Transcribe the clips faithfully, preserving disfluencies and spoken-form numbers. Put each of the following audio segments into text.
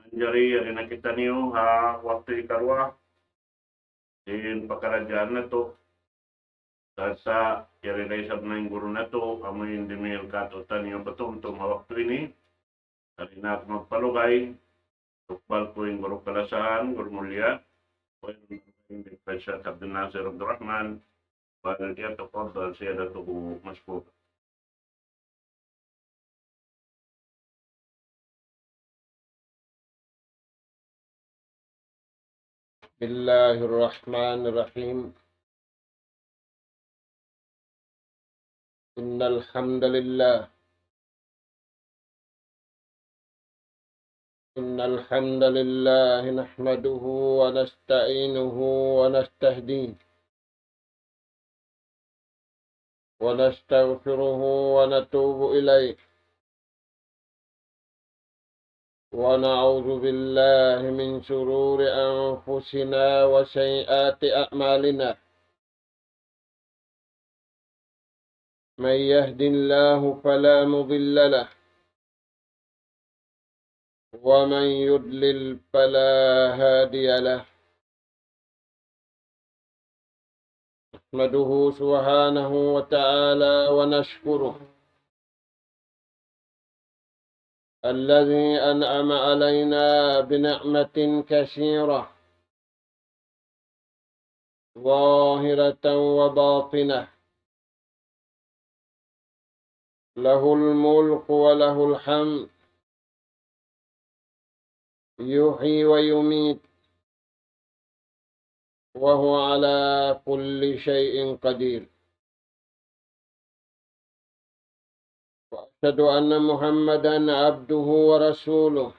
Manjari, yari na kitaniyu ha waktu hikaruwa sin pakaradjaan natu'. Sarta' yari da isab na in guru natu', amu in dumihil kātu'niyu patumtum ha waktu ini. Yari na aku magpalugay, tukbal ku in guru kalasahan, guru mulia, wa in Sheikh Abdul Nasir Abdul Rahman, فليتفضل سيادته مشكورا. بسم الله الرحمن الرحيم. إن الحمد لله إن الحمد لله نحمده ونستعينه ونستهديه ونستغفره ونتوب إليه، ونعوذ بالله من شرور أنفسنا وسيئات أعمالنا. من يهد الله فلا مضل له، ومن يضلل فلا هادي له. نحمده سبحانه وتعالى ونشكره الذي أنعم علينا بنعمة كثيرة ظاهرة وباطنة، له الملك وله الحمد، يحيي ويميت، وهو على كل شيء قدير. وأشهد أن محمدا عبده ورسوله،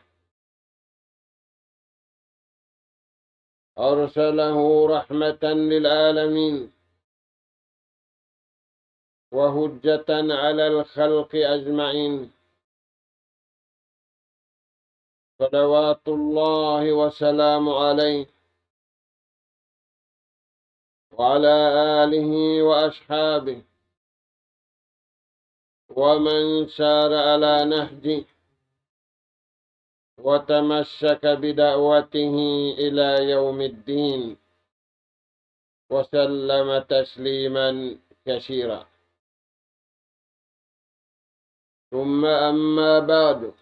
أرسله رحمة للعالمين وحجة على الخلق أجمعين، صلوات الله وسلامه عليه وعلى آله وأصحابه ومن سار على نهجه وتمسك بدعوته إلى يوم الدين، وسلم تسليما كثيرا. ثم أما بعد،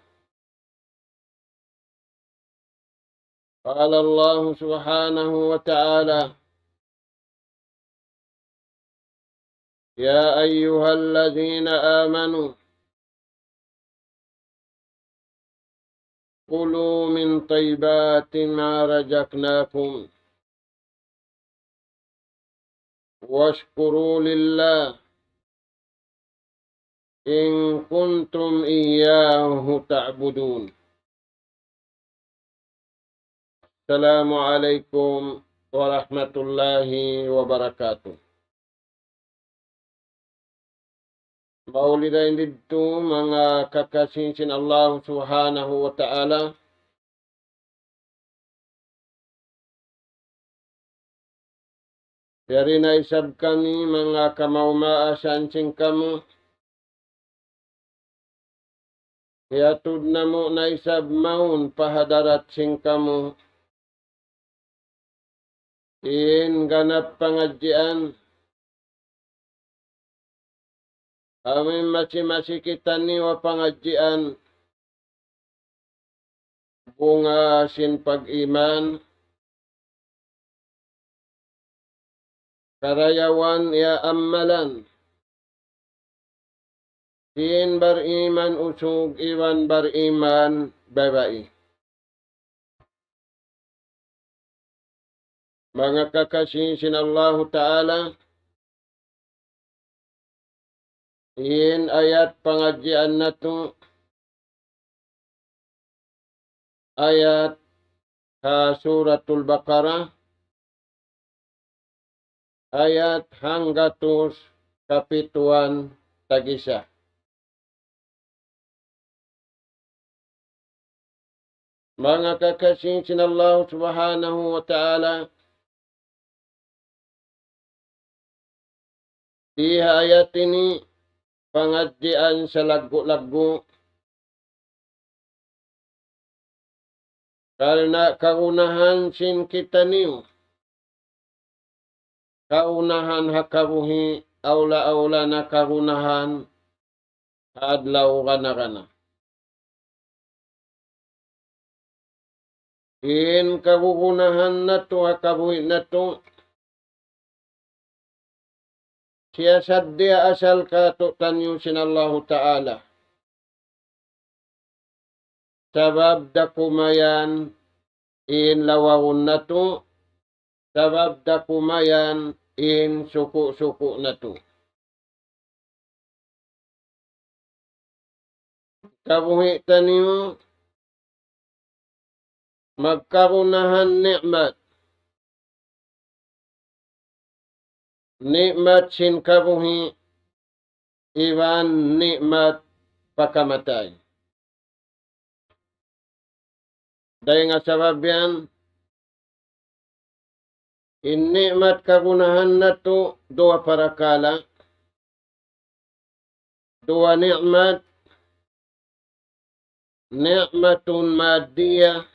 قال الله سبحانه وتعالى: يا أيها الذين آمنوا كلوا من طيبات ما رزقناكم واشكروا لله إن كنتم إياه تعبدون. السلام عليكم ورحمة الله وبركاته. Mauli dayn didtu manga kakasi sin Allah Subhanahu wa Ta'ala. Yari na isab kami manga kamaas-maasan sin kamu. Hiyatud namu' na isab mawn pa hadarat sin kamu in ganap pangadjian. Amu in masi-masi kitaniyu ha pangadjian, bunga sin pag-iman, karayawan iyaamalan sin bariman usug iban bariman babai. Manga kakasi sin Allahu Ta'ala, in ayat pangadjian natu', ayat ha Suratul Baqarah, ayat hanggatus kapituan tag-isa. Manga kakasi sin Allah Subhanahu wa Ta'ala, di ha ayat ini pangadjian salaggu'-laggu', Karna' kagunahan sin kitaniyu. Kagunahan ha kabuhi', awla-awla na kagunahan ha adlaw gana-gana. In kagunahan natu' ha kabuhi' natu', siya sadja asal kātu'niyu sin Allahu Ta'ala. Sabab da kumayan in lawagun natu', sabab da kumayan in suku'-suku' natu'. Kabuhi' taniyu magkagunahan ni'mat. Ni'mat sin kabuhi' iban ni'mat pakamatay. Dayn ha sabab yan, in ni'mat kagunahan natu' duwa parakala', duwa ni'mat, ni'matun maddiyah,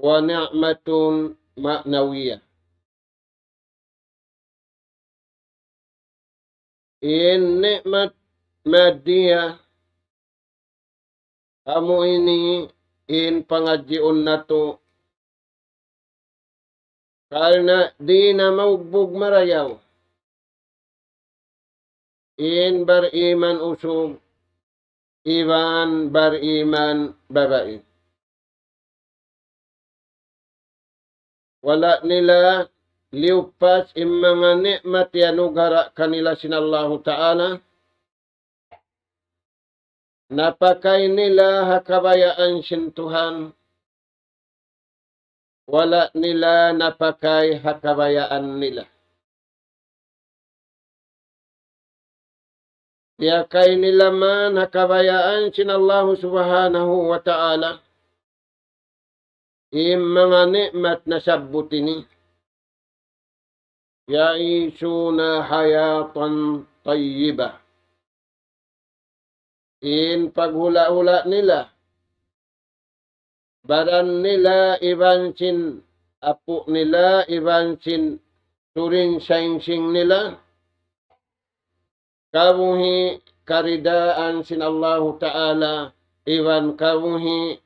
wa ni'matun ma'nawiyah. In ni'mat maddiyah, amu ini in pangadjiun natu', karna' di' na maugbug marayaw in bariman usug iban bariman babai. Wala' nila liyupas in manga ni'mat iyanughara' kanila sin Allahu Ta'ala. Napakay nila ha kabayaan sin Tuhan. Wala' nila napakay ha kabayaan nila. Piyakay nila man ha kabayaan sin Allahu Subhanahu wa Ta'ala in manga ni'mat nasabbut ini. يعيشون حياة طيبة. In paghula'-hula' nila, baran nila iban sin apu' nila iban sin turing saing-sing nila, kabuhi' karidaan sin Allahu Ta'ala, iban kabuhi'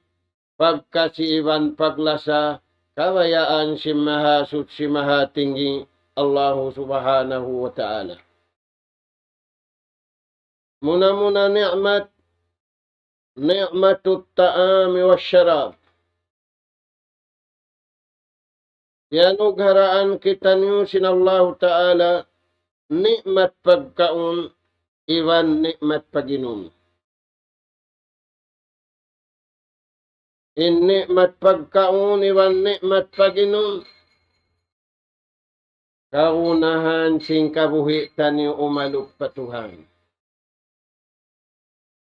pagkasi iban paglasa, kabayaan sin Mahasuchi Mahatinggi, Allahu Subhanahu wa Ta'ala. Muna-muna ni'mat, نعمة الطعام والشراب. Iyanugharaan kitaniyu sin Allahu Ta'ala ni'mat pagkaun iban ni'mat pag-inum. In ni'mat pagkaun iban ni'mat pag-inum, kagunahan sin kabuhi' taniyu umalup pa Tuhan.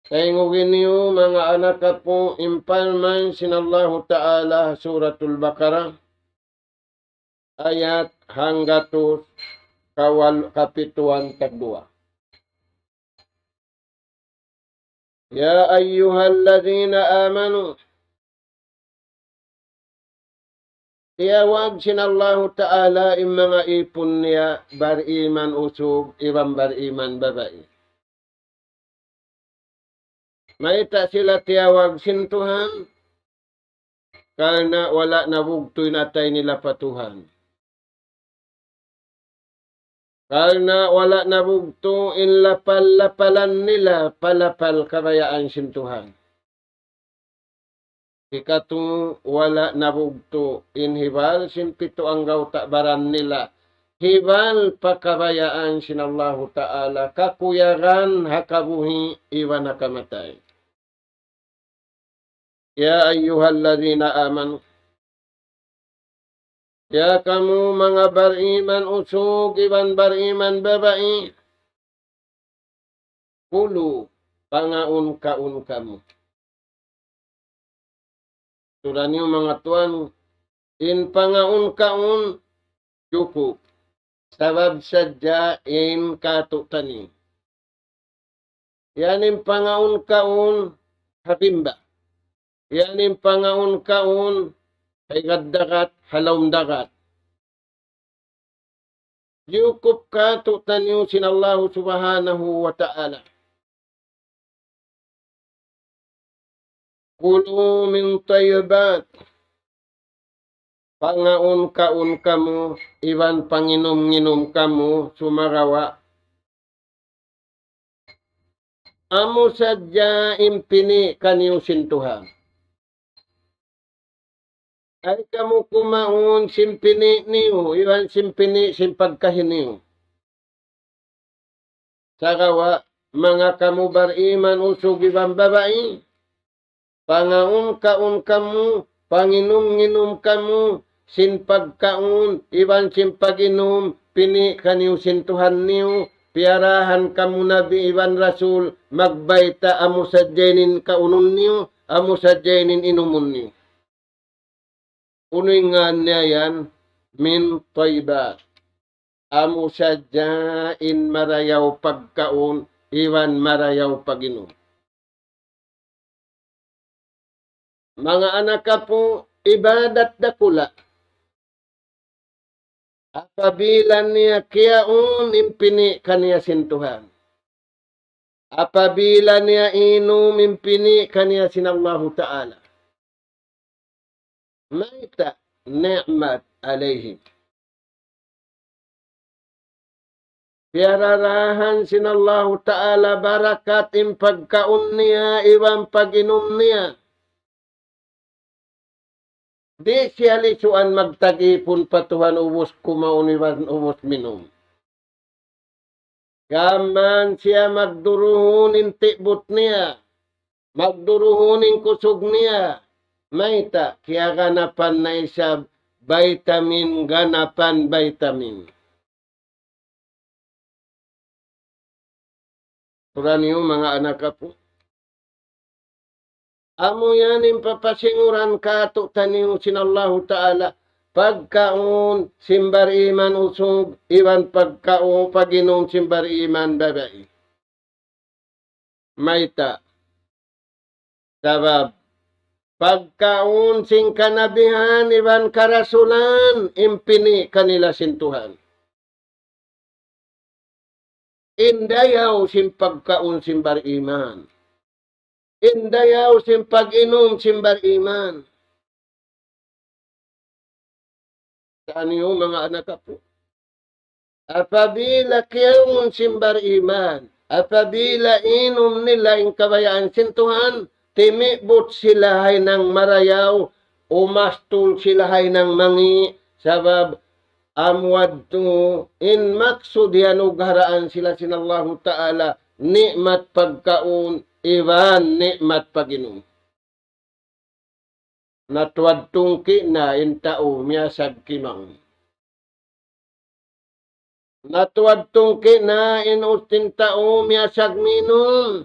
Tayngugi niyu manga anak apu', in parman sin Allahu Ta'ala, Suratul Baqarah, ayat hanggatus kawal-, kapituan tagduwa. يا أيها الذين آمنوا. Tiyawag sin Allahu Ta'ala in manga ipun niya bariman usug iban bariman babai. Mayta' sila tiyawag sin Tuhan? Karna' wala' nabugtu' in atay nila pa Tuhan. Karna' wala' nabugtu' in lapal-lapalan nila pa lapal kabayaan sin Tuhan. Hikatu, wala' nabugtu' in hibal sin pitu anggawta' baran nila. Hibal pa kabayaan sin Allahu Ta'ala, kakuyagan ha kabuhi' iban ha kamatay. يا أيها الذين آمنوا. Ya kamu manga bariman usug iban bariman babai, كلوا, pangaun-kaun kamu. Tuud niyu manga tuwan, in pangaun-kaun jukup. Sabab sadja in kātu'niyu. Yan in pangaun-kaun ha timba. Yan in pangaun-kaun, ha igad dagat, ha lawm dagat. Jiyukup kātu'niyu sin Allahu Subhanahu wa Ta'ala. كلوا من طيبات. Pangaun-kaun kamu, iban panginum-nginum kamu, sumagawa' amu sadja in pini' kaniyu sin Tuhan. Ay kamu kumaun sin pini' niyu, iban sin pini' sin pagkahi niyu. Sagawa' manga kamu bariman usug iban babai, pangaun-kaun kamu, panginum-nginum kamu, sin pagkaun, iban sin pag-inum, pini' kaniyu sin Tuhan niyu, piyarahan kamu Nabi iban Rasul, magbayta' amu sadja in kaunun niyu, amu sadja in inumun niyu. Unu in ngan niya yan, من طيبات. Amu sadja in marayaw pagkaun, iban marayaw pag-inum. Manga anak apu', ibadat dakula'. Apabila niya kiyaun in pini' kaniya sin Tuhan. Apabila niya inum in pini' kaniya sin Allahu Ta'ala. Mayta'? نعمت عليهم. Piyararahan sin Allahu Ta'ala barakat in pagkaun niya iban pag-inum niya. Di' siya lisuan magtag-ipun pa Tuhan ubus kumaun iban ubus minum. Gām mayan siya magduruhun in ti'but niya, magduruhun in kusug niya. Mayta'? Kiyaganapan na isab vitamin, ganapan vitamin. Suraniyu manga anak apu'. Amu yan in papasinguran kātu'niyu sin Allahu Ta'ala, pagkaun sin bariman usug, iban pagkaun, pag-inum sin bariman babai. Mayta'? Sabab pagkaun sin kanabihan iban karasulan in pini' kanila sin Tuhan. In dayaw sin pagkaun sin bariman. In dayaw sin pag-inum sin bariman. Taniyu manga anak apu'. Apabila kiyaun sin bariman, apabila inum nila in kabayaan sin Tuhan, timi'but sila ha hinang marayaw, umastul sila ha hinang mangi', sabab amu yadtu in maksud hiyanugharaan sila sin Allahu Ta'ala, ni'mat pagkaun, iban ni'mat pag-inum. Natuwad tungki' na in tau miyasag kimaun. Natuwad tungki' na in ustin tau miyasag minum.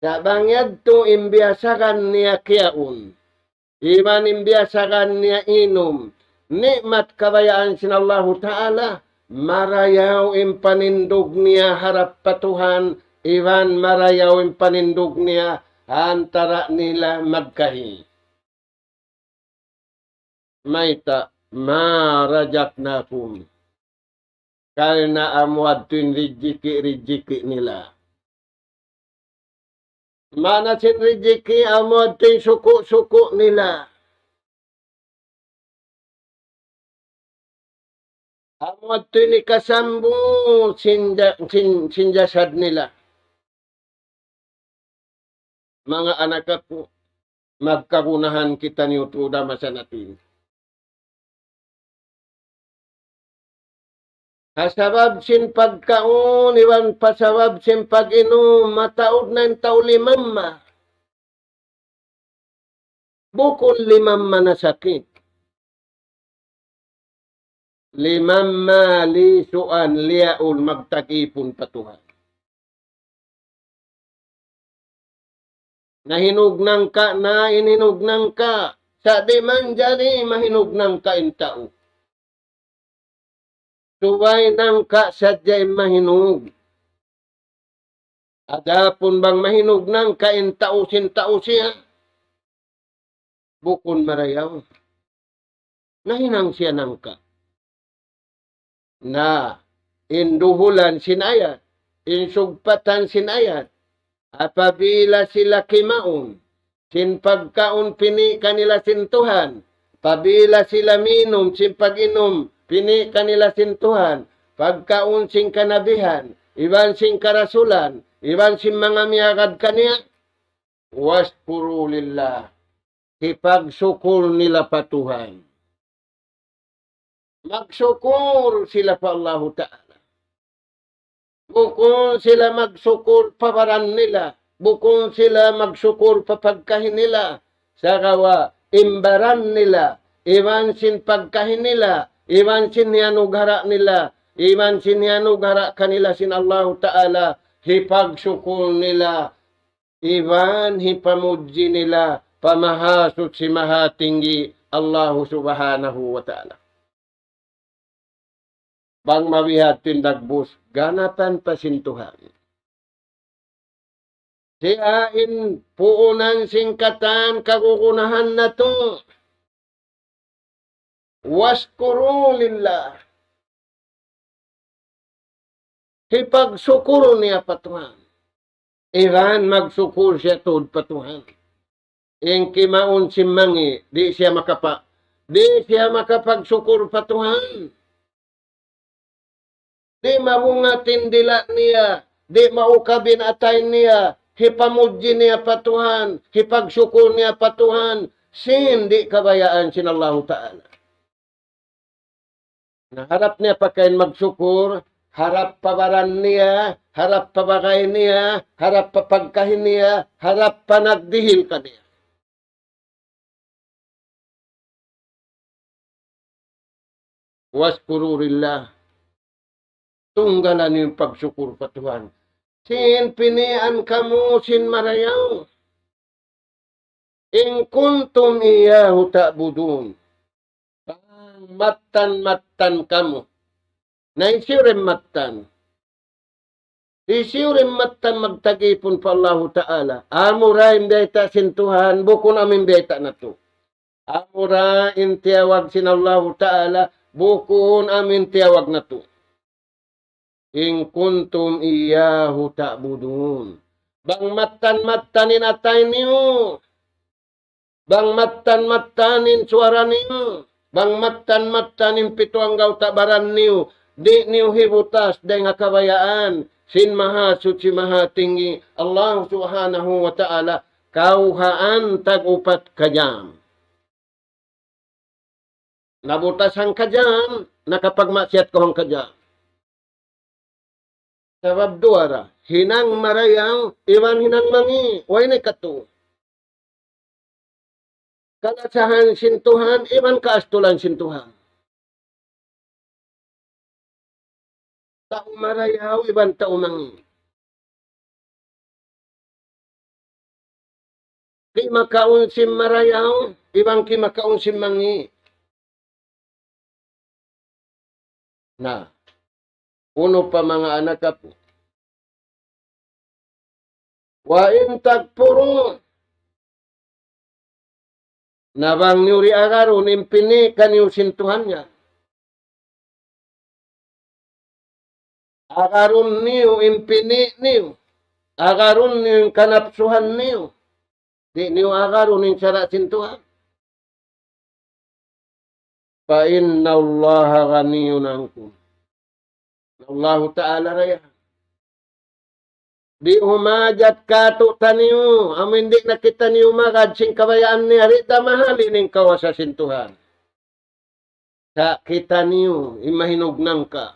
Sa' bang yadtu in biyasahan niya kiyaun, iban in biyasahan niya inum, ni'mat kabayaan sin Allahu Ta'ala, marayaw in panindug niya harap pa Tuhan, iban marayaw in panindug niya ha antara' nila magkahi. Mayta'? ما رزقناكم. Karna' amu yadtu in rijiki'-rijiki' nila. Maana sin rijiki', amu yadtu in suku'-suku' nila. Amu yadtu in hikasambu sin ja-, sin, sin jasad nila. Manga anak aku, magkagunahan kitaniyu tuud ha masa natin. Ha sabab sin pagkaun, iban pa sabab sin pag-inum, mataud na in tau limamma. Bukun limamma nasakit. Limamma lisuan, liyaun, magtag-ipun pa Tuhan. Nahinug nangka' na in hinug nangka', sa' di' manjari mahinug nangka' in tau. Subay nangka' sadja in mahinug. Adapun bang mahinug nangka' in tau sin tau siya, bukun marayaw. Nahinang siya nangka'. Na, in duhulan sin ayat, in sugpatan sin ayat, apabila sila kimaun sin pagkaun pini' kanila sin Tuhan, apabila sila minum sin pag-inum pini' kanila sin Tuhan, pagkaun sin kanabihan, iban sin karasulan, iban sin manga miyagad kaniya, واشكروا لله. Hipagsukul nila pa Tuhan. Magsukul sila pa Allahu Ta'ala. Bukun sila magsukul pa baran nila. Bukun sila magsukul pa pagkahi nila. Sagawa' in baran nila, iban sin pagkahi nila, iban sin hiyanughara' nila, iban sin hiyanughara' kanila sin Allahu Ta'ala, hipagsukul nila, iban hipamudji nila pa Mahasuchi Mahatinggi Allahu Subhanahu wa Ta'ala. Bang mabiya' ha yan dagbus, ganapan pa sin Tuhan. Siya in puunan sin katan kagunahan natu'. واشكروا لله. Hipagsukul niya pa Tuhan. Iban magsukul siya tuud pa Tuhan. In kimaun sin mangi', di' siya makapa-, di' siya makapagsukul pa Tuhan. Di' mabungat in dila' niya, di' maukab in atay niya, hipamudji niya pa Tuhan, hipagsukul niya pa Tuhan, sin di' kabayaan sin Allahu Ta'ala. Na harap niya pa kain magsukul, harap pa baran niya, harap pa bagay niya, harap pa pagkahi niya, harap pa nagdihil kaniya. واشكروا لله. Tunggalan niyu in pagsukul pa Tuhan. Sin pinian kamu sin marayaw. إن كنتم إياه تعبدون. Bang mattan-mattan kamu. Na hisiyu in mattan? Hisiyu in mattan magtagipun pa Allahu Ta'ala? Amura in biyayta' sin Tuhan, bukun amu in biyayta' natu'. Amura in tiyawag sin Allahu Ta'ala, bukun amu in tiyawag natu'. إن كنتم إياه تعبدون. Bang mattan-mattan in atay niyu, bang mattan-mattan in suwara niyu, bang mattan-mattan in pitu anggawta' baran niyu, di' niyu hibutas dayn ha kabayaan sin Mahasuchi Mahatinggi Allah Subhanahu wa Ta'ala, kawhaan tag-upat ka jam. Nabutas hangka jam, nakapagmaksiyat kaw hangka jam. Sabab duwa ra, hinang marayaw, iban hinang mangi', way na katu'. Kalasahan sin Tuhan, iban kaastulan sin Tuhan. Tau marayaw, iban tau mangi'. Kimakaun sin marayaw, iban kimakaun sin mangi'. Na, unu pa manga anak apu'. وإن تكفروا. Na bang niyu di' agarun in pini' kaniyu sin Tuhan niya. Agarun niyu in pini' niyu. Agarun niyu in kanapsuhan niyu. Di' niyu agarun in sara' sin Tuhan. فإن الله غني عنكم. Allahu Ta'ala ra yan. Di' humajat kātu'niyu, amu in di' na kitaniyu magad sin kabayaan niya, di' ta mahalin in kawasa sin Tuhan. Sa' kitaniyu, in mahinug nangka'.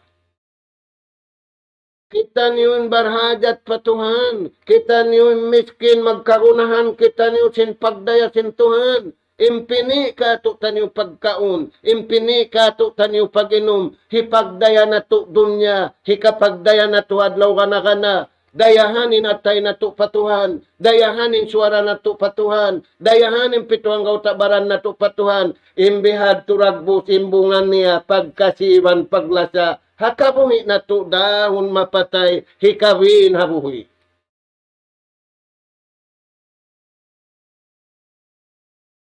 Kitaniyu in barhajat pa Tuhan. Kitaniyu in miskin, magkagunahan kitaniyu sin pagdaya sin Tuhan. In pini' kātu'niyu pagkaun, in pini' kātu'niyu pag-inum, hipagdaya natu' dunya, hikapagdaya natu' adlaw gana-gana, dayahan in atay natu' pa Tuhan, dayahan in suwara natu' pa Tuhan, dayahan in pitu anggawta' baran natu' pa Tuhan, in bihadtu dagbus in bunga niya, pagkasi iban paglasa, ha kabuhi' natu' dahun mapatay, hikabin ha buhi'.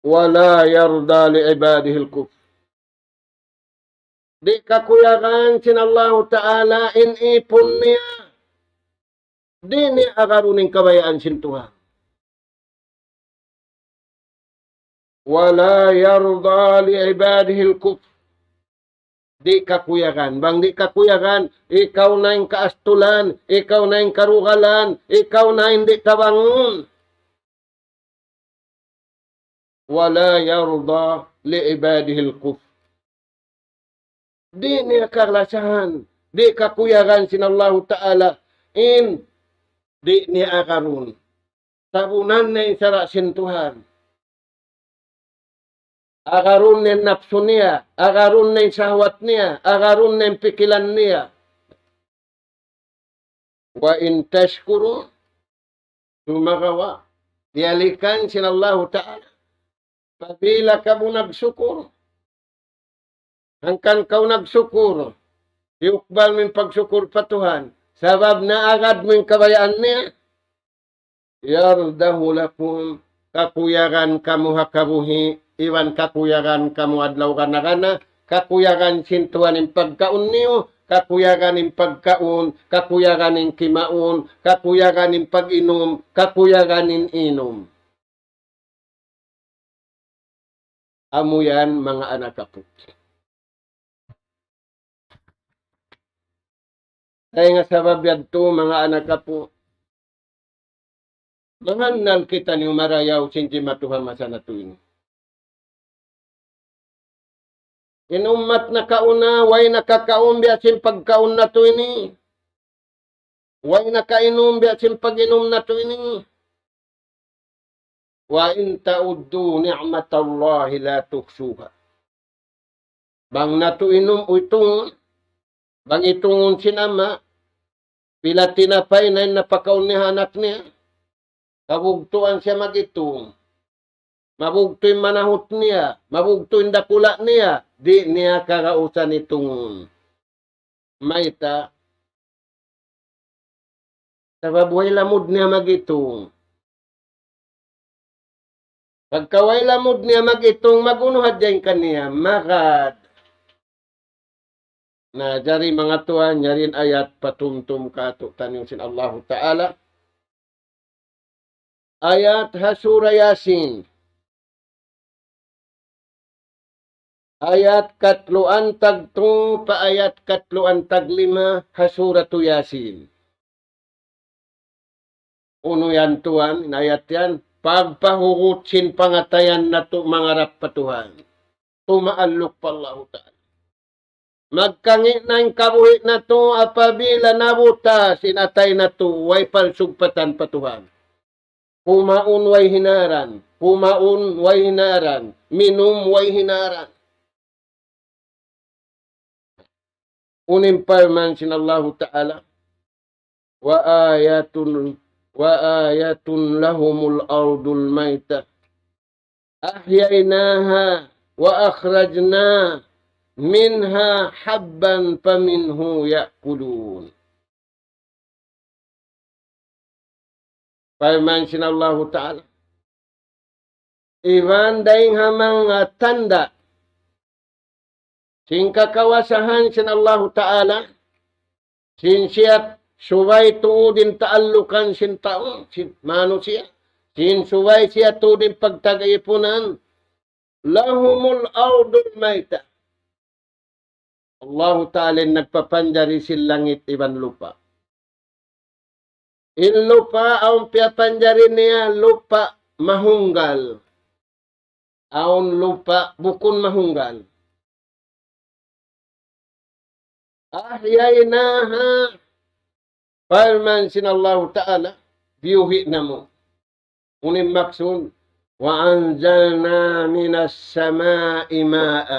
ولا يرضى لعباده الكفر. Di' kakuyagan sin Allahu Ta'ala in ipun niya. Di' niya agarun in kabayaan sin Tuhan. ولا يرضى لعباده الكفر. Di' kakuyagan. Bang di' kakuyagan, ikaw na in kaastulan, ikaw na in karugalan, ikaw na in di' tabangun. ولا يرضى لعباده الكفر. Di' niya kalasahan, di' kakuyagan sin Allahu Ta'ala in di' niya agarun. Tabunan niya in sara' sin Tuhan. Agarun niya in napsu niya, agarun niya in sahwat niya, agarun niya in pikilan niya. وإن تشكروا, sumagawa', diyalikan sin Allahu Ta'ala. Apabila kamu nagsukur, hangkan kaw nagsukur, tiyukbal mu in pagsukur pa Tuhan, sabab naagad mu in kabayaan niya, يرضه لكم, kakuyagan kamu ha kabuhi', iban kakuyagan kamu adlaw gana-gana, kakuyagan sin Tuhan in pagkaun niyu, kakuyagan in pagkaun, kakuyagan in kimaun, kakuyagan in pag-inum, kakuyagan in inum. Amu yan, manga anak apu'. Dayn ha sabab yadtu, manga anak apu', mangannal kitaniyu marayaw sin jimatu ha masa natu' ini. In ummat nakauna, way nakakaun biya' sin pagkaun natu' ini. Way nakainum biya' sin pag-inum natu' ini. وإن تعدوا نعمة الله لا تحصوها. Bang natu' inum, itungun, bang itungun sin ama', pila tinapay na in napakaun niya ha anak niya, kabugtuan siya mag-itung. Mabugtu' in manahut niya, mabugtu' in dakula' niya, di' niya kagausan itungun. Mayta'? Sabab way lamud niya mag-itung. Pagka way lamud niya mag-itung, mag-unu hadja in kaniya, magad. Na, jari manga tuwan, yari in ayat patumtum kātu'niyu sin Allahu Ta'ala. Ayat ha Sura Yasin. Ayat katluan tagtū pa ayat katluan taglima ha Suratu Yasin. Unu yan tuwan, in ayat yan, pagpahugut sin pangatayan natu' mangarap pa Tuhan. Tumaalluk pa Allahu Ta'ala. Magkangi' na in kabuhi' natu' apabila nabutas in atay natu', way palsugpatan pa Tuhan. Kumaun way hinaran, kumaun way hinaran, minum way hinaran. Unu in parman sin Allahu Ta'ala, وآية، وآية لهم الأرض الميتة أحييناها وأخرجنا منها حبا فمنه يأكلون. Parman sin Allahu Ta'ala. Iban dayng ha manga tanda' sin kakawasahan sin Allahu Ta'ala, sin siya subay tuud in taallukan sin tau, sin manusiya', sin subay siya tuud in pagtag-ipunan, لهم الأرض الميتة. Allahu Ta'ala in nagpapanjari sin langit iban lupa'. In lupa' awn piyapanjari niya lupa' mahunggal. Awn lupa' bukun mahunggal. أحييناها, parman sin Allahu Ta'ala, biyuhi' namu'. Unu in maksud, وأنزلنا من السماء ماء.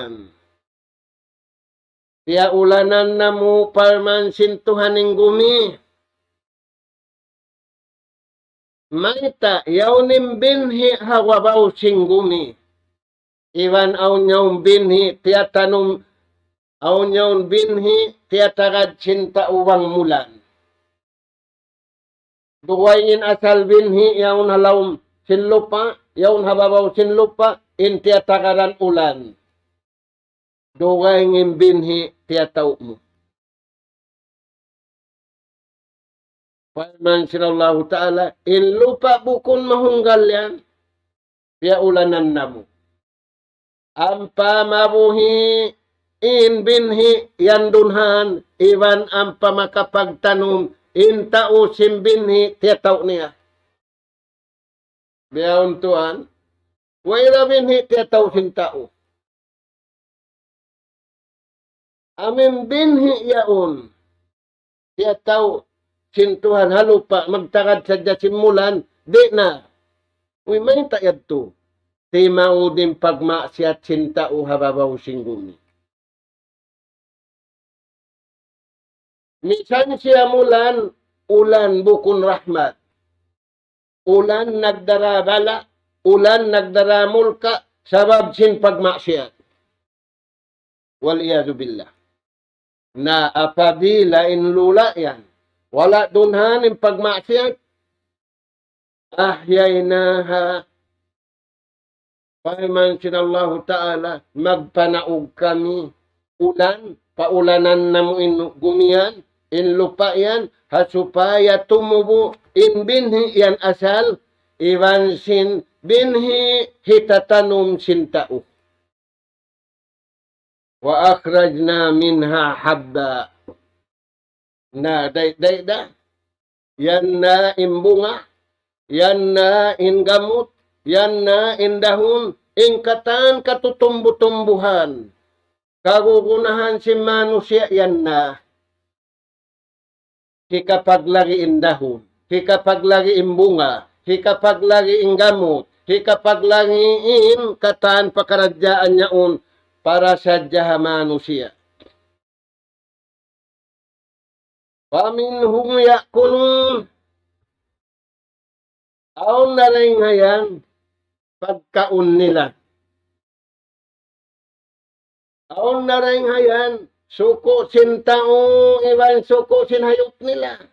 Piyaulanan namu' parman sin Tuhan in gumi. Mayta', yaun in binhi' ha babaw sin gumi. Iban awn yaun binhi' tiyatanum, awn yaun binhi' tiyatagad sin tau bang mulan. Dugaing in asal binhi' yaun ha lawm sin lupa', yaun ha babaw sin lupa', in tiyatagaran ulan. Dugaing in binhi' tiyatau' mu. Parman sin Allahu Ta'ala, in lupa' bukun mahunggal yan, piyaulanan namu'. Ampa mabuhi' in binhi' yan dunhan, iban ampa makapagtanum in tau sin binhi' tiyatau' niya. Biyaun tuwan, way da binhi' tiyatau' sin tau. Amu in binhi' yaun, tiyatau' sin Tuhan ha lupa', magtagad sadja sin bulan, di' na. Uy, mayta' yadtu? Timaud in pagmaksiyat sin tau ha babaw sin gumi. Misan siya bulan, ulan bukun rahmat. Ulan nagdara bala', ulan nagdara mulka', sabab sin pagmaksiyat. والعياذ بالله. Na apabila in lula' yan, wala' dunhan in pagmaksiyat, أحييناها. Parman sin Allahu Ta'ala, magpanaug kami ulan, paulanan namu' in gumi yan, in lupa' yan, ha supaya tumubu' in binhi' yan asal, iban sin binhi' hitatanum sin tau. وأخرجنا منها حبا. Na, day, day da. Yan na in bunga, yan na in gamut, yan na in dahun, in katan katutumbu-tumbuhan. Kagunahan sin manusiya' yan na. Hikapaglagi' in dahun, hikapaglagi' in bunga, hikapaglagi' in gamut, hikapaglagi' in katan pakaradjaan yaun para sadja ha manusiya'. فمنهم يأكلون. Awn na dayn ha yan pagkaun nila. Awn na dayn ha yan suku' sin tau iban suku' sin hayup nila.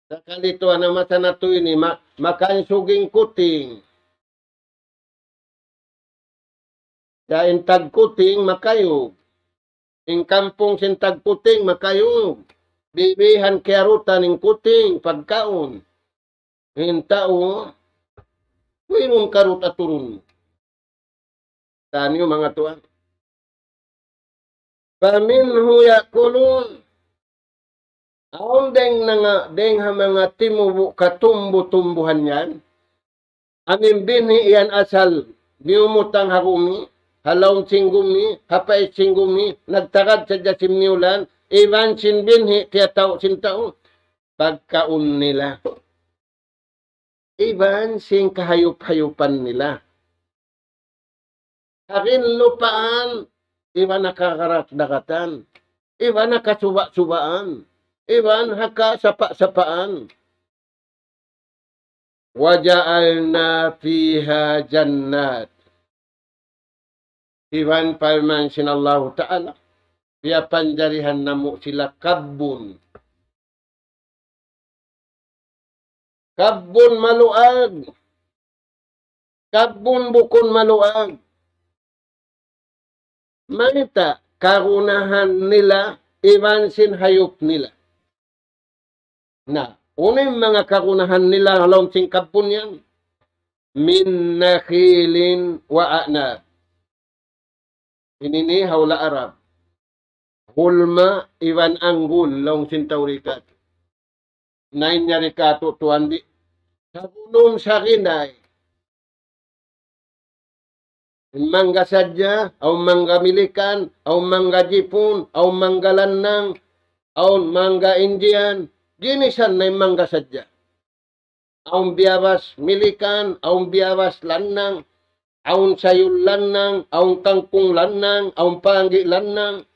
Sakali tuwan, ha masa natu' ini, ma-, makansug in kuting. Sa' in tagkuting makayug. In kampung sin tagkuting makayug. Bibihan kiyarutan in kuting pagkaun. In tau, wayruun karut aturun. Taniyu manga tuwan. فمنه يأكلون. Awn dayng nanga, dayng ha manga timubu' katumbu-tumbuhan yan. Amu in binhi' yan asal, miyumutang ha gumi, ha lawm sin gumi, ha pait sin gumi, nagtagad sadja sin miyulan, iban sin binhi' tiyatau' sin tau, pagkaun nila. Iban sin kahayup-hayupan nila. Ha ginlupaan, iban ha kadagat-dagatan, iban ha kasuba'-subaan, iban ha kasapa'-sapaan. وجعلنا فيها جنات. Iban parman sin Allahu Ta'ala, piyapanjarihan namu' sila kabbun. Kabbun maluag. Kabbun bukun maluag. Mayta'? Kagunahan nila iban sin hayup nila. Na, unu in manga kagunahan nila ha lawm sin kabbun yan? من نخيل وأعناب. Ini ini ha hula' Arab. Hulma' iban anggul, laung sin tau di katu'. Na in yari katu' tuwan di'. Sa' bulung sa' ginay. Mangga sadja, awn mangga Milikan, awn mangga Jipun, awn mangga Lannang, awn mangga Indian, ginisan na in mangga sadja. Awn biyabas Milikan, awn biyabas Lannang, awn sayul Lannang, awn kangkung Lannang, awn panggi' Lannang.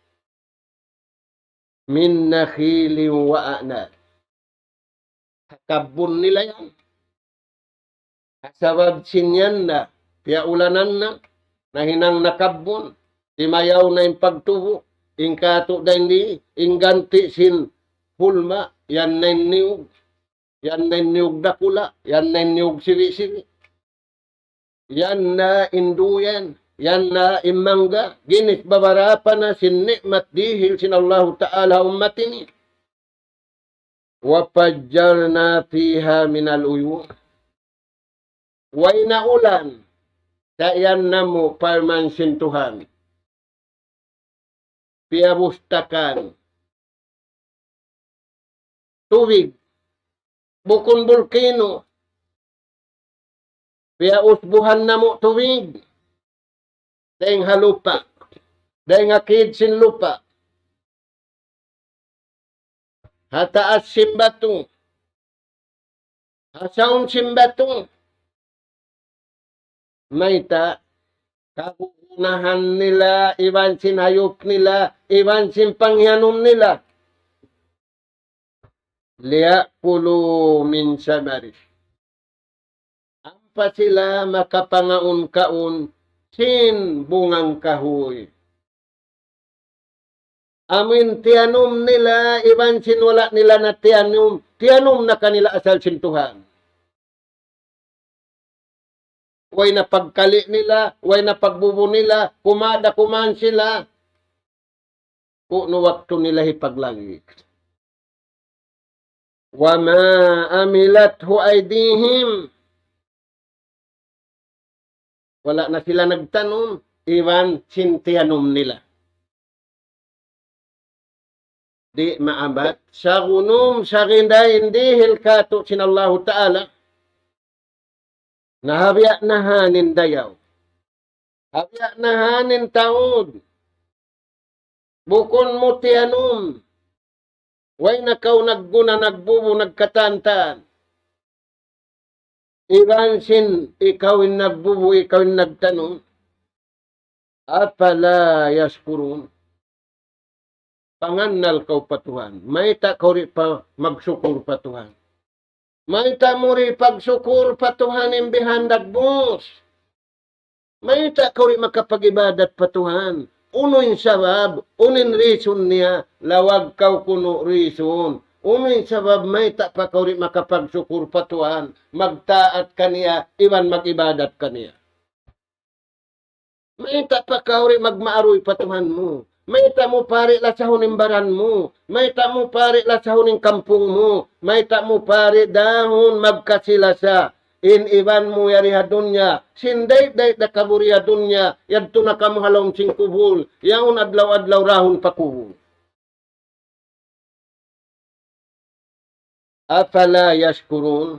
من نخيل وأعناب. Ha kabbun nila yan. Sabab sin yan na, piyaulanan na, nahinang na kabbun, timayaw na in pagtubu', in katu' dayn di, in ganti' sin hulma', yan na in niyug, yan na in niyug dakula', yan na in niyug sibi'-sibi'. Yan na in duyan, yan na in mangga, ginis babarapa na sin ni'mat dihil sin Allahu Ta'ala ha ummat ini. وفجرنا فيها من العيون. Way na ulan, sa' yan namu' parman sin Tuhan. Piyabustakan. Tubig. Bukun bulkinu. Piyausbuhan namu' tubig. Dayn ha lupa'. Dayn ha kid sin lupa'. Ha taas sin batu. Ha saun sin batu. Mayta'? Kagunahan nila, iban sin hayup nila, iban sin panghiyanum nila. ليأكلوا من ثمره. Ampa sila makapangaun-kaun sin bungang kahuy. Amu in tiyanum nila, iban sin wala' nila na tiyanum, tiyanum na kanila asal sin Tuhan. Way na pagkali' nila, way na pagbubu nila, kumada kuman sila. Kunu' waktu nila hipaglagi'. وما عملته أيديهم. Wala' na sila nagtanum, iban sin tiyanum nila. Di' maabat, sa' gunum, sa' gindain dihil kātu' sin Allahu Ta'ala. Na ha biya' na ha yan in dayaw. Ha biya' na ha yan in taud. Bukun mu tiyanum. Way na kaw nagguna, nagbubu, nagkatantan. Iban sin ikaw in nagbubu, ikaw in nagtanum. أفلا يشكرون. Pangannal kaw pa Tuhan. Mayta' kaw di' pa magsukur pa Tuhan. Mayta' mu di' pagsukur pa Tuhan in bihan dagbus. Mayta' kaw di' makapag-ibadat pa Tuhan. Unu in sabab, unu in reason niya, lawag kaw kunu' reason. Unu in sabab, mayta' pa kaw di' makapagsukur pa Tuhan, magtaat kaniya, iban mag-ibadat kaniya. Mayta' pa kaw di' magmaaruy pa Tuhan mu? Mayta' mu pa di' lasahun in baran mu? Mayta' mu pa di' lasahun in kampung mu? Mayta' mu pa di' dahun magkasi-lasa? In iban mu yari ha dunya, sin dayt-dayt da kaburi ha dunya, yadtu na kamu ha lawm sin kubul, yaun adlaw-adlaw dahun pa kubul. أفلا يشكرون.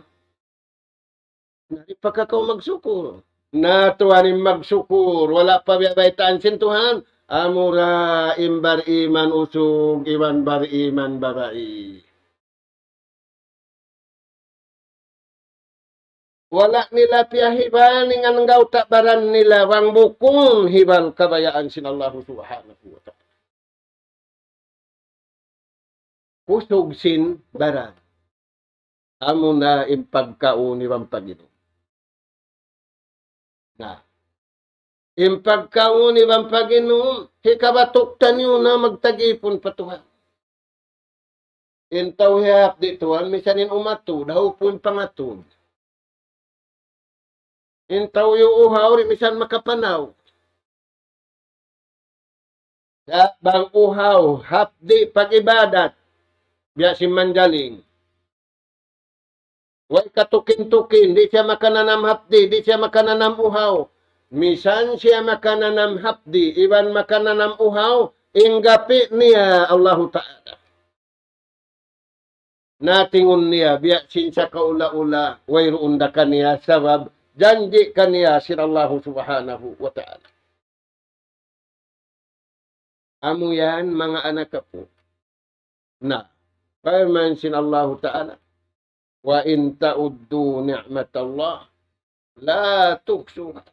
Na, di' pa ka kaw magsukur. Na, tuwan in magsukur, wala' pa biya' baytaan sin Tuhan, amura in bariman usug, iban bariman babai. Wala' nila piyahibal in anggawta' baran nila bang bukun hibal kabayaan sin Allahu Subhanahu wa Ta'ala. Kusug sin baran. Amuna in pagkaun iban pag-inum. Na. In pagkaun iban pag-inum, hikabatuk taniyu na magtag-ipun pa Tuhan. In tau hiyahapdi' tuwan, misan in umatud, hawpu in pangatud. In tau iyuuhaw, di' misan makapanaw. Sa' bang uhaw, hapdi' pag-ibadat, biya' sin manjaling. Way katukin-tukin, di' siya makananam hapdi', di' siya makananam uhaw. Misan siya makananam hapdi', iban makananam uhaw, in gapi' niya Allahu Ta'ala. Natingun niya, biya' sin sakaula-ula, wayruun da kaniya, sabab janji' kaniya sin Allahu Subhanahu wa Ta'ala. Amu yan, manga anak apu'. Na, parman sin Allahu Ta'ala, وإن تعدوا نعمة الله لا تحصوها.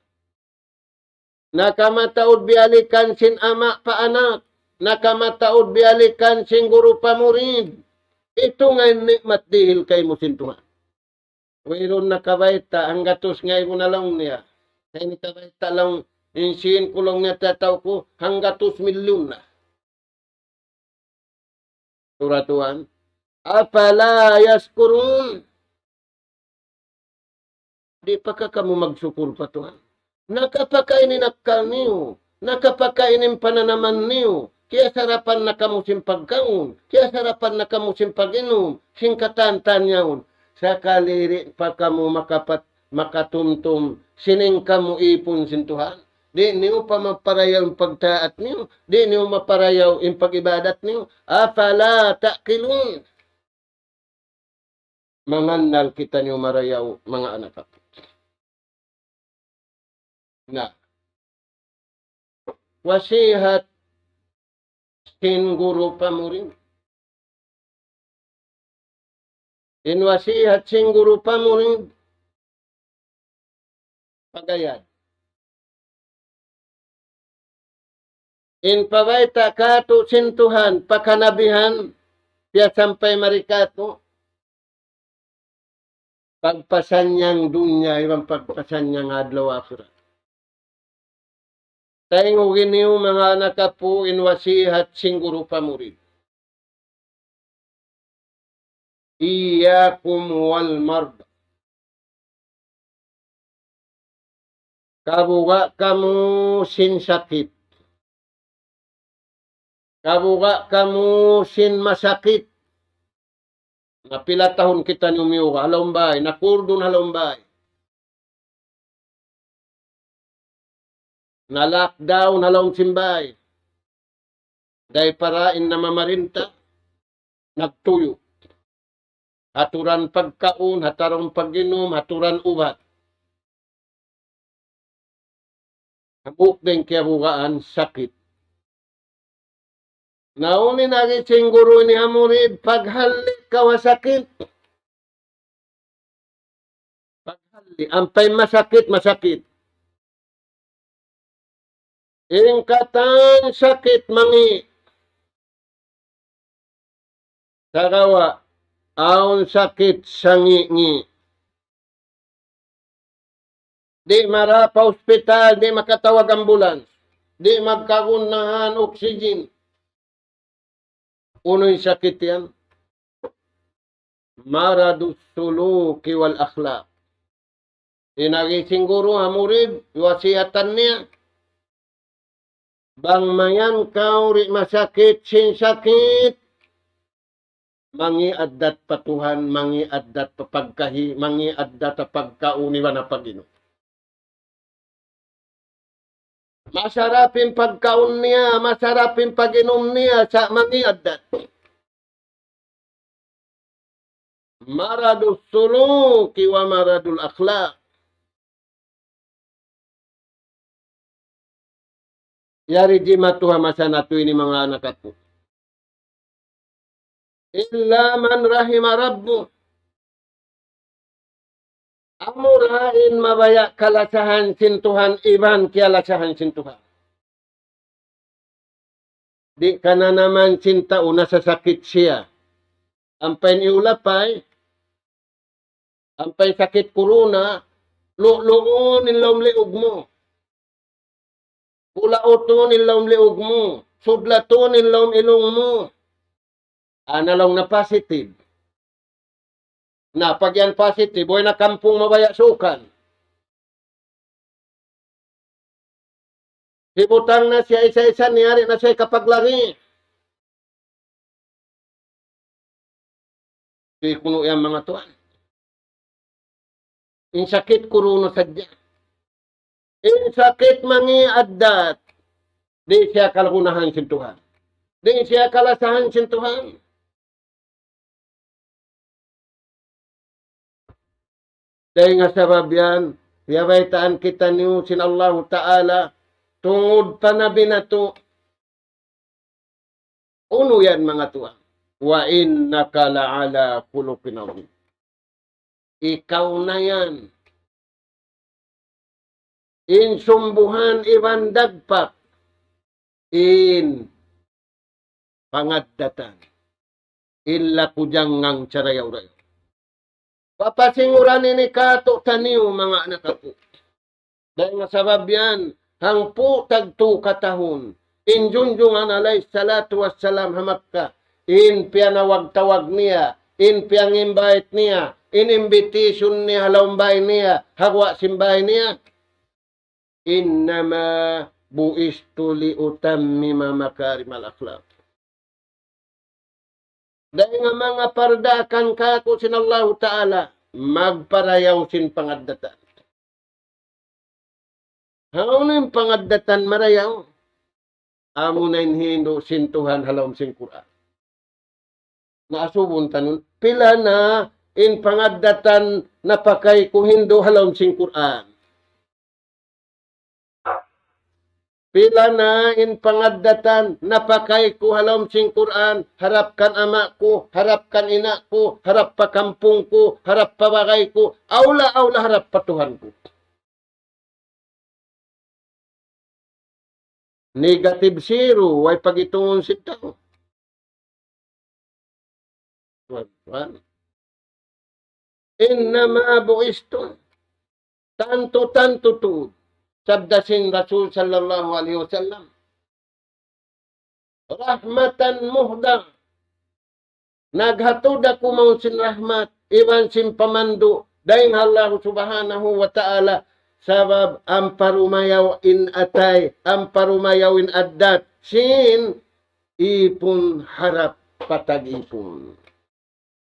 Nakamataud biyalikan sin ama' pa anak, nakamataud biyalikan sin guru pa murid. Itunga in ni'mat dihil kaymu sin Tuhan. Wayruun nakabayta', hanggatus ngaibu na laung niya. Sa' ini kabayta' laung, in sīn ku laung niya tiyatau ku, hanggatus milyun na. Suratuan. أفلا يشكرون. Di' pa ka kamu magsukur pa Tuhan? Nakapakain in akkal niyu, nakapakain in pananaman niyu, kiyasarapan na kamu sin pagkaun, kiyasarapan na kamu sin pag-inum, sin katan-katan yaun. Sakali di' pa kamu makapat-, makatumtum, sining kamu ipun sin Tuhan. Di' niyu pa maparayaw in pagtaat niyu, di' niyu maparayaw in pag-ibadat niyu. أفلا تعقلون. Mangannal kitaniyu marayaw, manga anak aku. Na, wasihat sin guru pa murid. In wasihat sin guru pa murid, pagayad. In pabayta' kātu' sin Tuhan, pa kanabihan, piyasampay mari kātu', pagpasannyang dunya, iban pagpasannyang adlaw akhirat. Tayngugi niyu manga anak apu' in wasihat sin guru pa murid. إياكم والمرضى. Kabuga' kamu sin sakit. Kabuga' kamu sin masakit. Na pila tahun kitaniyu miyuga' ha lawm bay, nakurdun ha lawm bay. Na-lockdown ha lawm sin bay. Dayn para in namamarinta nagtuyu'. Ha aturan pagkaun, ha aturan pag-inum, ha aturan ubat. Hambuuk da in kiyabugaan sakit. Na unu in agi sin guru ini ha murid, paghalli' kaw ha sakit. Paghalli', ampa in masakit, masakit. In katan sakit mangi'. Sagawa', awn sakit sangi'-ngi'. Di' mara pa hospital, di' makatawag ambulance. Di' magkagunahan oxygen. Unu in sakit yan? مرض السلوك والأخلاق. In agi sin guru ha murid, wasihatan niya. Bang mayan kaw di' masakit sin sakit, mangi' addat pa Tuhan, mangi' addat pa pagkahi, mangi' addat pa pagkaun iban ha pag-inum. Masarap in pagkaun niya, masarap in pag-inum niya, sa' mangi' addat. مرض السلوك ومرض الأخلاق. Yari jimatu ha masa natu' ini manga anak aku. إلا من رحم ربك. Amura in mabaya' kalasahan sin Tuhan, iban kiyalasahan sin Tuhan. Di' kananaman sin tau nasasakit siya. Ampa in iyulapay, ampa in sakit kuruna, lu'lu'un in lawm liug mu. Pulautun in lawm liug mu. Sudlatun in lawm ilung mu. Ana laung na positive. Na, pag yan positive, way na kampung mabaya' sukan. Hibutang na siya isa-isa niya, di' na siya ikapaglari. Di' kunu' yan manga tuwan. In sakit kuruna sadja. In sakit mangi' addat. Di' siya kalagunahan sin Tuhan. Di' siya kalasahan sin Tuhan. Dayn ha sabab yan, piyabaytaan kitaniyu sin Allahu Ta'ala, tungud pa Nabi natu', unu yan manga tuwan. وإنك لعلى خلق عظيم. Ikaw na yan. In sumbuhan iban dagpak. In pangaddatan. In laku jangngang sarayaw-rayaw. Papasinguran ini kātu'niyu manga anak aku. Dayn ha sabab yan, hangpu' tagtū katahun, in Junjungan alayhi salatu wassalam ha Makkah, in piyanawag-tawag niya, in piyangimbait niya, in invitation niya ha lawm bāy niya, ha guwa' sin bāy niya. إنما بعثت لأتمم مكارم الأخلاق. Dayn ha manga pardaakan kāku' sin Allahu Ta'ala, magparayaw sin pangaddatan. Hawnu in pangaddatan marayaw? Amuna in hindu' sin Tuhan ha lawm sin Qur'an. Na asubun tanun, pila na in pangaddatan napakay ku hindu' ha lawm sin Qur'an? Pila na in pangaddatan napakay ku ha lawm sin Qur'an, harap kan ama' ku, harap kan ina' ku, harap pa kampung ku, harap pa bagay ku, awla-awla harap pa Tuhan ku. Negative zero, way pag-itungun sin tau. Tuwan, tuwan. إنما بعثت. Tantu-tantu tuud. Sabda sin Rasul sallallahu alayhi wasallam. رحمة مهداة. Naghatud aku mawn sin rahmat, iban sin pamandu', dayn ha Allah subhanahu wa ta'ala, sabab ampa rumayaw in atay, ampa rumayaw in addat, sin ipun harap pa tag-ipun.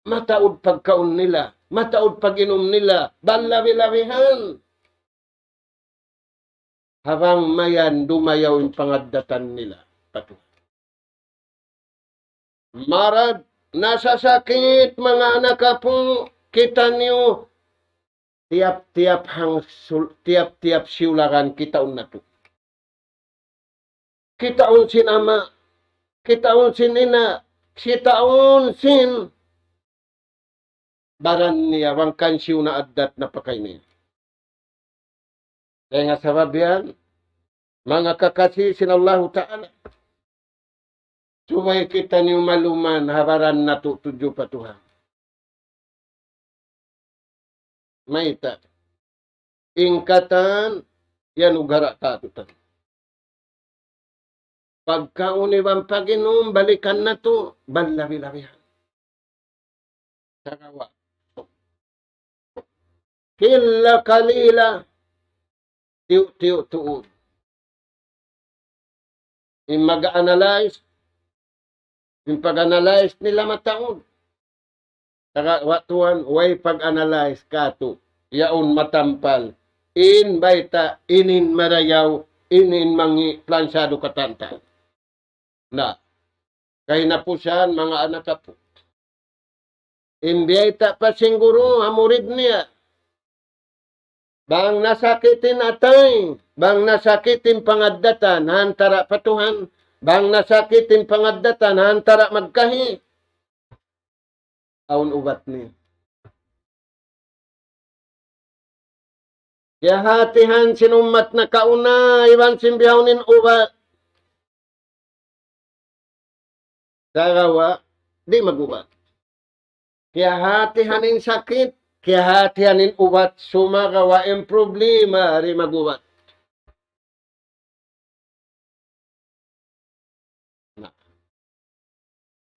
Mataud pagkaun nila, mataud pag-inum nila, balabi-labihan. Ha bang mayan dumayaw in pangaddatan nila. Patu. Marad, nasasakit, manga anak apu', kitaniyu, tiyap-tiyap hang sul-, tiyap-tiyap siyulagan kitaun natu'. Kitaun sin ama', kitaun sin ina', kitaun sin baran niya, bang kansiyu na addat napakay niya. Dayn ha sabab yan, manga kakasi sin Allahu Ta'ala, subay kitaniyu maluman ha baran natu' tudju pa Tuhan. Mayta'? In katan, yan ugara' katutan. Pagkaun iban pag-inum, balikan natu', balabi-labihan. Sagawa'. Qilla qalila, tiyu'-tiyu' tuud. In mag-analyze, in pag-analyze nila mataud. Sagawa' tuwan, way pag-analyze katu'. Yaun matampal. In bayta', in, in marayaw, in, in mangi' plansado katan ta. Na, kahinapusan, manga anak apu'. In biyayta' pa sin guru ha murid niya. Bang nasakit in atay, bang nasakit in pangaddatan, ha antara' pa Tuhan, bang nasakit in pangaddatan, ha antara' magkahi. Awn ubat niya. Kiyahatihan sin ummat nakauna, iban sin bihaun in ubat. Sagawa', di' mag-ubat. Kiyahatihan in sakit, kiyahatihan in ubat, sumagawa' in problema, di' mag-ubat. Na.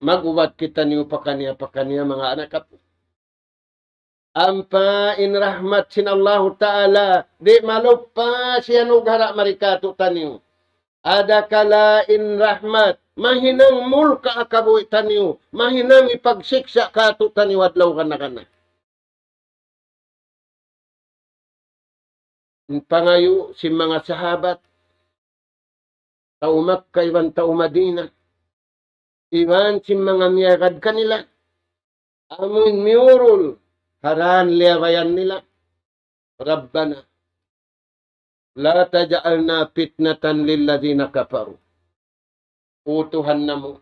Mag-ubat kitaniyu pakaniya-pakaniya, manga anak apu'. Ampa in rahmat sin Allahu Ta'ala, di' maluppas yan ugara' mari katu'taniyu. Adakala in rahmat, mahinang mulka' ha kabuhi' taniyu, mahinang hipagsiksa' katu'taniyu adlaw gana-gana. In pangayu' sin manga sahabat, tau Makkah iban tau Madinah, iban sin manga miyagad kanila, amuin miyurul, ha dān liyabayan nila, ربنا لا تجعلنا فتنة للذين كفروا. O Tuhan namu',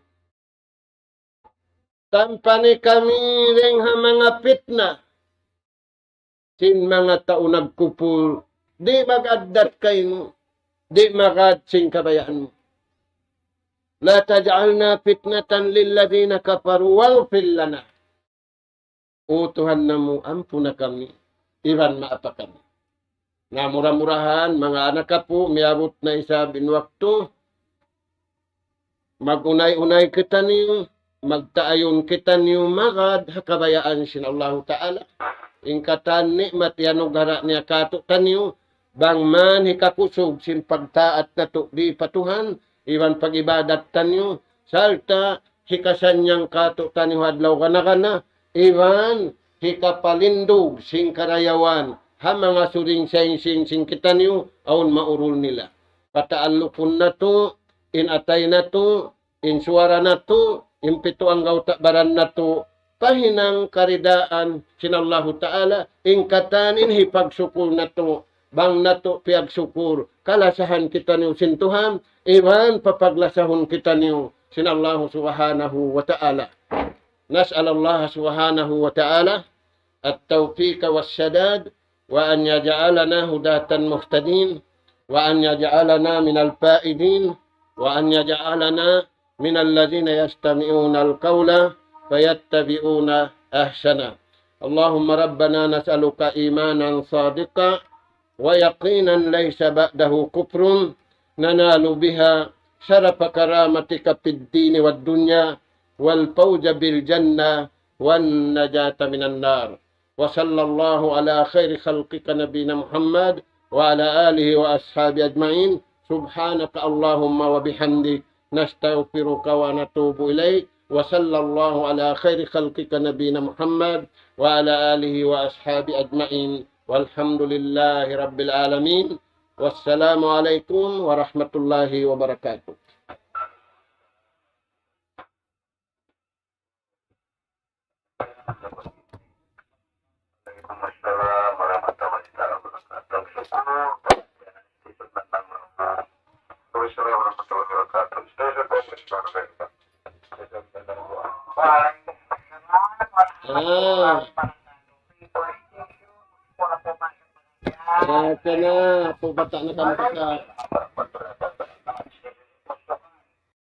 tampani kami dayn ha manga pitna sin manga tau nagkupur, di' mag-addat kaymu, di' magad sin kabayaan mu. لا تجعلنا فتنة للذين كفروا واغفر لنا. O Tuhan namu', ampuna kami, iban maapa kami. Na mura-murahan, manga anak apu', miyabut na isab in waktu, mag-unay-unay kitaniyu, magtaayun kitaniyu magad ha kabayaan sin Allahu Ta'ala. In katan ni'mat iyanugara' niya katu'taniyu, bang man hikakusug sin pagtaat natu' di pa Tuhan, iban pag-ibadat taniyu, sarta' hikasannyang kātu'niyu ha adlaw gana-gana, iban hikapalindug sin karayawan ha manga suring saing-saing sin kitaniyu awn maurul nila. Pataallukun natu' in atay natu', in suwara natu', in pitu anggawta' baran natu', pa hinang karidaan sin Allahu Ta'ala, in katan in hipagsukul natu', bang natu' piyagsukul, kalasahan kitaniyu sin Tuhan, iban papaglasahun kitaniyu sin Allahu Subhanahu wa Ta'ala. نسأل الله سبحانه وتعالى التوفيق والسداد، وأن يجعلنا هداة مهتدين، وأن يجعلنا من الفائزين، وأن يجعلنا من الذين يستمعون القول فيتبعون أحسنه. اللهم ربنا نسألك إيمانا صادقا ويقينا ليس بعده كفر ننال بها شرف كرامتك في الدين والدنيا والفوز بالجنة والنجاة من النار. وصلى الله على خير خلقك نبينا محمد وعلى آله وأصحابه أجمعين. سبحانك اللهم وبحمدك، نستغفرك ونتوب إليك. وصلى الله على خير خلقك نبينا محمد وعلى آله وأصحابه أجمعين. والحمد لله رب العالمين. والسلام عليكم ورحمة الله وبركاته. Ah. Ah, kana, apu bata' na kamu kita.